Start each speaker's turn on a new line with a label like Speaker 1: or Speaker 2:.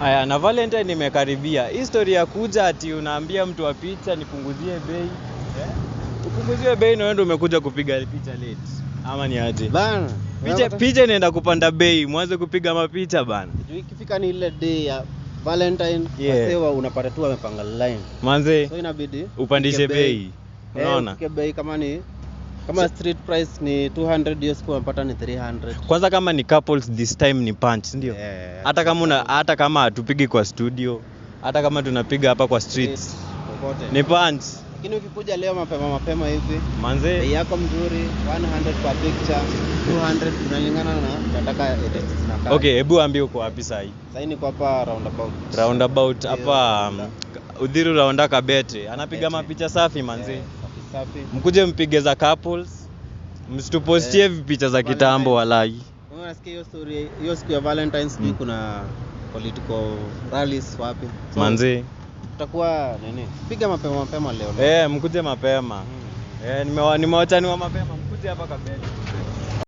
Speaker 1: Aya, na Valentine imekaribia. Hii story ya kuja ati unaambia mtu wa picha nipunguzie bei. Eh? Upunguzie bei na wewe ndio umekuja kupiga picha late. Ama ni aje?
Speaker 2: Bana.
Speaker 1: Picha inaenda kupanda bei, mwanze kupiga mapicha bana.
Speaker 2: Juu ikifika ni ile day ya Valentine,
Speaker 1: Yeah.
Speaker 2: wasee unapata tu wamepanga line.
Speaker 1: Manze
Speaker 2: So inabidi
Speaker 1: upandishe
Speaker 2: ufike
Speaker 1: bei. Unaona?
Speaker 2: Ufike bei kama ni kama street price ni 200, hiyo siku unapata ni 300.
Speaker 1: Kwanza kama ni couples this time ni punch, ndio?
Speaker 2: Yeah.
Speaker 1: Hata kama hatupigi kwa studio, hata kama tunapiga hapa kwa streets,
Speaker 2: Popote.
Speaker 1: ni punch.
Speaker 2: Lakini ukikuja leo mapema mapema hivi, bei
Speaker 1: Manze
Speaker 2: yako mzuri 100 per picture, 200 kunalingana na nataka edits zinakaa.
Speaker 1: Okay, hebu ambie uko wapi sahi?
Speaker 2: Sasa niko hapa roundabout.
Speaker 1: Roundabout hapa Uthiru Raunda Kabete. Anapiga
Speaker 2: Kabete.
Speaker 1: mapicha safi manze.
Speaker 2: Safi safi.
Speaker 1: Mkuje mpige za couples. Msitupostie picha za kitambo walai.
Speaker 2: Wewe unasikia hiyo story, hiyo siku ya Valentine's sijui kuna political rallies wapi. So,
Speaker 1: Manze.
Speaker 2: tutakuwa nini? Piga mapema mapema leo.
Speaker 1: Mkuje mapema. Nimewachaniwa mapema, mkuje hapa Kabete.